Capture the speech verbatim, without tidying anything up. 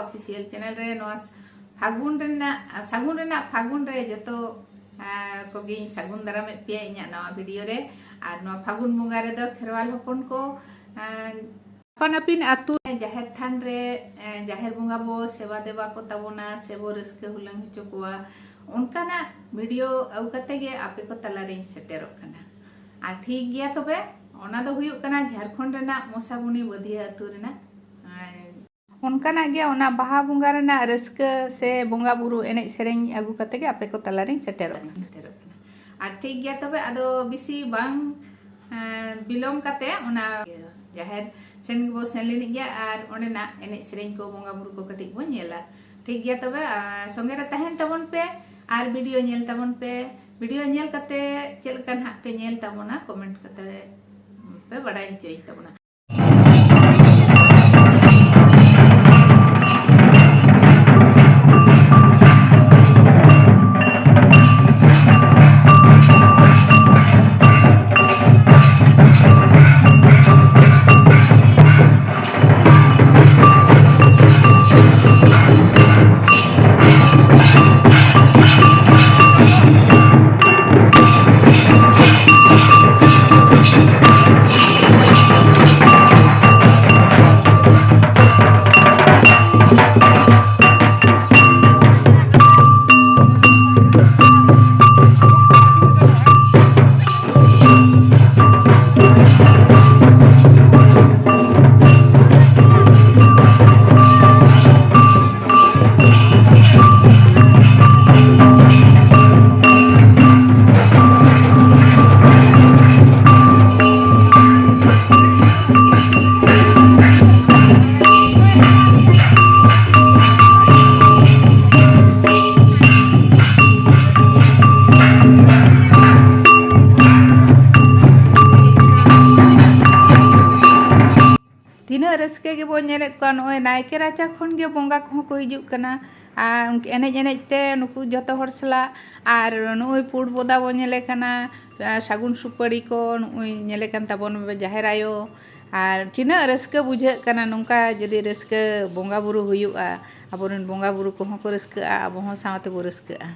Official channel ᱨᱮ ᱱᱚᱣᱟ ᱯᱷᱟᱹᱜᱩᱱ ᱨᱮᱱᱟᱜ, ᱥᱟᱹᱜᱩᱱ ᱨᱮᱱᱟᱜ ᱯᱷᱟᱹᱜᱩᱱ ᱨᱮ ᱡᱚᱛᱚ, ᱟ, ᱠᱚᱜᱮᱧ ᱥᱟᱹᱜᱩᱱ ᱫᱟᱨᱟᱢᱮᱫ ᱯᱮᱭᱟ ᱤᱧᱟᱹᱜ ᱱᱟᱣᱟ ᱵᱷᱤᱰᱤᱭᱳ ᱨᱮ᱾ ᱟᱨ ᱱᱚᱣᱟ ᱯᱷᱟᱹᱜᱩᱱ ᱵᱚᱸᱜᱟ ᱨᱮᱫᱚ ᱠᱷᱮᱨᱣᱟᱞ ᱦᱚᱯᱚᱱ ᱠᱚ, ᱟ, ᱟᱯᱟᱱ ᱟᱹᱯᱤᱱ ᱟᱹᱛᱩ ᱡᱟᱦᱮᱨ ᱛᱷᱟᱱ ᱨᱮ, ᱮ, ᱡᱟᱦᱮᱨ ᱵᱚᱸᱜᱟ ᱵᱚ ᱥᱮᱵᱟ ᱫᱮᱵᱟ ᱠᱚ ᱛᱟᱵᱚᱱᱟ, ᱥᱮᱵᱚ ᱨᱟᱹᱥᱠᱟᱹ ᱦᱩᱞᱟᱹᱝ ᱦᱚᱪᱚ ᱠᱚᱣᱟ, ᱚᱱᱠᱟᱱᱟᱜ ᱵᱷᱤᱰᱤᱭᱳ ᱟᱹᱜᱩ ᱠᱟᱛᱮ ᱜᱮ ᱟᱯᱮ ᱠᱚ ᱛᱟᱞᱟᱨᱤᱧ ᱥᱮᱴᱮᱨᱚᱜ ᱠᱟᱱᱟ᱾ ᱟᱨ ᱴᱷᱤᱠ ᱜᱮᱭᱟ ᱛᱚᱵᱮ, ᱚᱱᱟ ᱫᱚ ᱦᱩᱭᱩᱜ ᱠᱟᱱᱟ ᱡᱷᱟᱲᱠᱷᱚᱸᱰ ᱨᱮᱱᱟᱜ ᱢᱚᱥᱟᱵᱩᱱᱤ ᱵᱟᱹᱫᱷᱤᱭᱟᱹ ᱟᱹᱛᱩ ᱨᱮᱱᱟᱜ, ᱟᱨ ᱚᱱᱠᱟᱱᱟᱜ ᱜᱮ ᱚᱱᱟ ᱵᱟᱦᱟ ᱵᱚᱸᱜᱟ ᱨᱮᱱᱟᱜ ᱨᱟᱹᱥᱠᱟᱹ ᱥᱮ ᱵᱚᱸᱜᱟ ᱵᱩᱨᱩ ᱮᱱᱮᱡ ᱥᱮᱨᱮᱧ ᱟᱹᱜᱩ ᱠᱟᱛᱮ ᱜᱮ ᱟᱯᱮ ᱠᱚ ᱛᱟᱞᱟᱨᱤᱧ ᱥᱮᱴᱮᱨᱚᱜ ᱠᱟᱱᱟ᱾ ᱥᱮᱴᱮᱨᱚᱜ ᱠᱟᱱᱟ᱾ ᱟᱨ ᱴᱷᱤᱠ ᱜᱮᱭᱟ ᱛᱚᱵᱮ, ᱟᱫᱚ ᱵᱮᱥᱤ ᱵᱟᱝ, ᱮᱸ, ᱵᱤᱞᱚᱢ ᱠᱟᱛᱮ ᱚᱱᱟ ᱡᱟᱦᱮᱨ ᱥᱮᱱ ᱜᱮᱵᱚ ᱥᱮᱱ ᱞᱮᱱ ᱜᱮᱭᱟ ᱟᱨ ᱚᱸᱰᱮᱱᱟᱜ ᱮᱱᱮᱡ ᱥᱮᱨᱮᱧ ᱠᱚ, ᱵᱚᱸᱜᱟ ᱵᱩᱨᱩ ᱠᱚ ᱠᱟᱹᱴᱤᱡ ᱵᱚᱱ ᱧᱮᱞᱟ᱾ ᱴᱷᱤᱠ ᱜᱮᱭᱟ ᱛᱚᱵᱮ, ᱟᱨ ᱥᱚᱸᱜᱮ ᱨᱮ ᱛᱟᱦᱮᱱ ᱛᱟᱵᱚᱱ ᱯᱮ ᱟᱨ ᱵᱷᱤᱰᱤᱭᱳ ᱧᱮᱞ ᱛᱟᱵᱚᱱ ᱯᱮ᱾ ᱵᱷᱤᱰᱤᱭᱳ ᱧᱮᱞ ᱠᱟᱛᱮ ᱪᱮᱫ ᱞᱮᱠᱟ ᱱᱟᱦᱟᱜ ᱯᱮ ᱧᱮᱞ ᱛᱟᱵᱚᱱᱟ, ᱠᱚᱢᱮᱱᱴ ᱠᱟᱛᱮ ᱯᱮ ᱵᱟᱰᱟᱭ ᱦᱚᱪᱚᱭ ᱛᱟᱵᱚᱱᱟ᱾ ᱛᱤᱱᱟᱹᱜ ᱨᱟᱹᱥᱠᱟᱹ ᱜᱮᱵᱚᱱ ᱧᱮᱞᱮᱫ ᱠᱚᱣᱟ, ᱱᱚᱜᱼᱚᱭ ᱱᱟᱭᱠᱮ ᱨᱟᱪᱟ ᱠᱷᱚᱱ ᱜᱮ ᱵᱚᱸᱜᱟ ᱠᱚᱦᱚᱸ ᱠᱚ ᱦᱤᱡᱩᱜ ᱠᱟᱱᱟ᱾ ᱟᱨ ᱩᱱᱠᱩ ᱮᱱᱮᱡ ᱮᱱᱮᱡ ᱛᱮ ᱱᱩᱠᱩ ᱡᱚᱛᱚ ᱦᱚᱲ ᱥᱟᱞᱟᱜ, ᱟᱨ ᱱᱩᱜᱼᱩᱭ ᱯᱩᱸᱰ ᱵᱚᱫᱟ ᱵᱚᱱ ᱧᱮᱞᱮ ᱠᱟᱱᱟ, ᱟᱨ ᱥᱟᱹᱜᱩᱱ ᱥᱩᱯᱟᱹᱲᱤ ᱠᱚ ᱱᱩᱜᱼᱩᱭ ᱧᱮᱞᱮ ᱠᱟᱱ ᱛᱟᱵᱚᱱ ᱡᱟᱦᱮᱨ ᱟᱭᱳ, ᱟᱨ ᱛᱤᱱᱟᱹᱜ ᱨᱟᱹᱥᱠᱟᱹ ᱵᱩᱡᱷᱟᱹᱜ ᱠᱟᱱᱟ, ᱱᱚᱝᱠᱟ ᱡᱩᱫᱤ ᱨᱟᱹᱥᱠᱟᱹ ᱵᱚᱸᱜᱟ ᱵᱩᱨᱩ ᱦᱩᱭᱩᱜᱼᱟ, ᱟᱵᱚᱨᱮᱱ ᱵᱚᱸᱜᱟ ᱵᱩᱨᱩ ᱠᱚᱦᱚᱸ ᱠᱚ ᱨᱟᱹᱥᱠᱟᱹᱜᱼᱟ, ᱟᱵᱚ ᱦᱚᱸ ᱥᱟᱶ ᱛᱮᱵᱚ ᱨᱟᱹᱥᱠᱟᱹᱜᱼᱟ᱾